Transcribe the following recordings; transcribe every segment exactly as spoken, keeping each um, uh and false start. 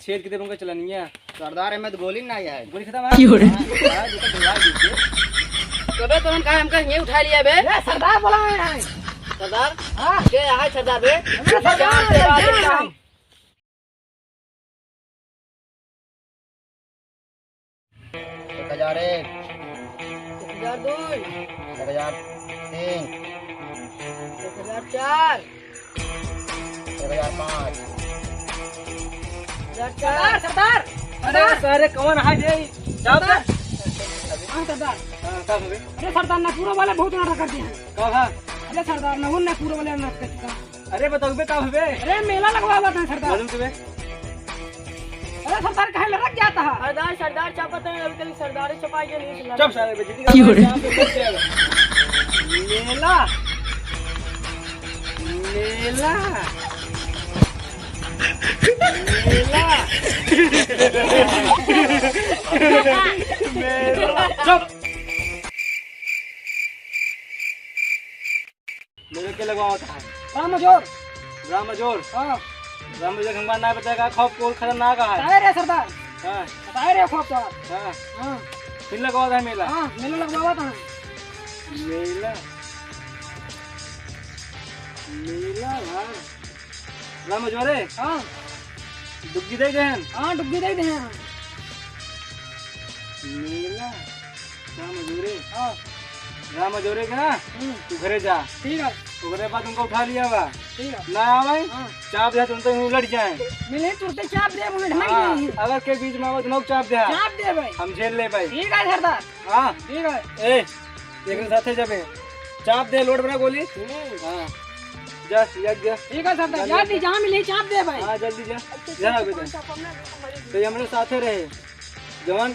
छेद के देबो उनका चलनिया। सरदार, एमे तो गोली ना है। गोली खतम है? क्यों रे? हाँ, हाँ, जी तो ढुआ दीजिए। कबे तो हम कहा हमका ये उठा लिया बे? ए, सरदार बोला है। सरदार? हाँ। के है सरदार बे? अरे सरदार, जान से बात सरदार। करता हूँ। एक हजार एक। एक हजार दुई। एक हजार तीन। एक हजार चार। एक हजार पाँच। एक हजार चार। सरदार, सरदार, अरे सरदार। सारे कौन है ये? जाओ सरदार। तो। हाँ, सरदार। हाँ, का हो गए? अरे सरदार, ना पूरा वाला बहुत नाटक कर दिया है। का है? अरे सरदार, ना वो ना पूरा वाला नाटक कर चुका। अरे बताओ बे, का हवे? अरे मेला लगवा हुआ था सरदार। मालूम तुम्हें? अरे सरदार, काहे लड़क जाता है? सरदार, सरदार चापत है, अभी तक सरदार ही चपाई के नहीं सुना। चुप साले, बेइज्जती का क्यों रे? यहाँ पे मत जाएगा। मेला, मेला, मेला, मेला। चुप। मेरे के लगवावत है? राम अजोर। राम अजोर? हाँ। राम अजोर हमका ना बताए का, खौफ कौन खतरनाक है? बताए रे सरदार। हाँ। बताए रे खौफ तो। हाँ। हाँ। फिर लगवावत है मेला? हाँ, मेला लगवावत है। मेला? मेला, हाँ। राम अजोरे? हाँ। डुग्गी दे दे हैं? हाँ, डुग्गी दे दे हैं। मेला? राम अजोरे? हाँ। राम अजोरे के ना, हम्म। तू घरे जा। ठीक है। ओकरे बाद उनका उठा लिया बा। ठीक है। ना आवे, हाँ। चाप दे, तुरंत ही उलट जाए। मिले तुरंत चाप दे, बोले ढाई हाँ, नहीं। अगर के बीच में आवे, तो नौक चाप दे। चाप दे भाई। हम झेल ले भाई। ठीक है सरदार। हाँ। ठीक है। ए, एक साथे जाबे। चाप दे, लोड बना गोली। हम्म। हाँ। जा, जा, जा। ठीक है सरदार, जा, जा, जा। जल्दी जा, मिले चाप दे भाई। हाँ, जल्दी जा। जा, बेटा। तो ये हमरे साथे रहे। जवान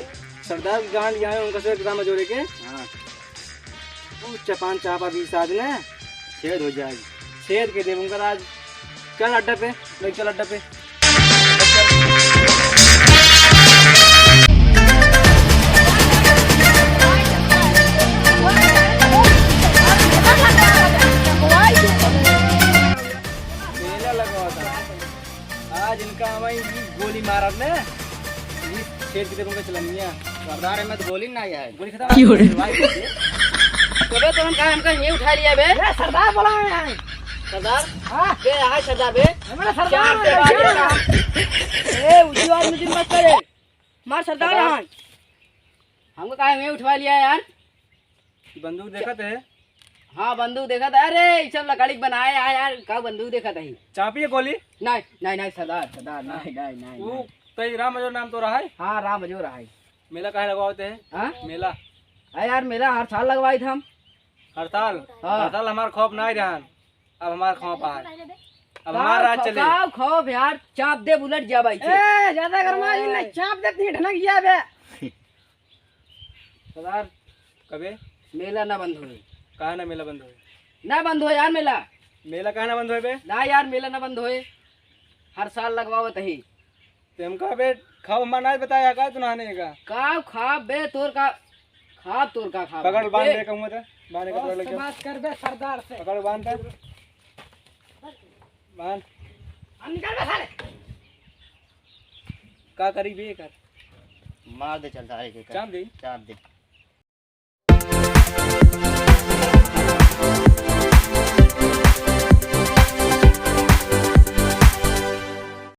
सरदार के गांड गया है, उनका से राम अजोरे के। हाँ। वो चपान चाप अभी साथ में छेद हो जाएगी। छेद के देव उनका राज। चल अड्डा पे, ले चल अड्डा पे। मेला लगा हुआ था। आज इनका हमें ये गोली मारब ने, ये छेद के देखो चलनिया। सरदार, एमे तो गोली ना है। गोली खतम। क्यों रे? भाई, तबे तो हम कहा, हमका ये उठा लिया बे। ए, सरदार बोला है। सरदार? हाँ? बे, यहाँ सरदार बे। हमारा सरदार चार है, से बात क्या? है। ए, उसी बात में दिल मत करे। मार सरदार सरदार। यहाँ। हमको काहे में उठवा लिया यार? बंदूक देखत है? हाँ, बंदूक देखत है। अरे, ई सब लकड़ी के बनाए है यार, का बंदूक देखत है? चापिए गोली। नहीं, नहीं, नहीं, सरदार, सरदार, हाँ। नहीं, नहीं, नहीं, वो नहीं। तई राम अजोर नाम तो रहा है? हाँ, राम अजोर रहा है। मेला काहे लगवावत है? हाँ? मेला। अरे यार, मेला हर साल लगवाई था हम। हर साल? हाँ। हर साल हमार खौफ ना रहन। अब हमार खौफ आए। अब हमार राज चले। का खौफ यार, चाप दे, उलट जा भाई से। ए, ज्यादा गरमा जी, नहीं, चाप दे, नहीं, ढनक गया बे। सरदार, कबे? मेला ना बंद होए। काहे ना मेला बंद होए? ना बंद होए यार मेला। मेला काहे ना बंद होए बे? ना यार, मेला ना बंद होए। हर साल लगवावत ही। ते हमका बे, खौफ हमार ना बताया का तू नहाने का? का खौफ बे, तोर का खौफ, तोर का खौफ पकड़, बांध बे। दे कहूँगा तो, बांध के पकड़ ले। बात कर बे सरदार से। पकड़, बांध दे। बांध। हम निकाल बे साले। का करी बे कर? मार दे चल साले के कर। चाप दे। चाप दे।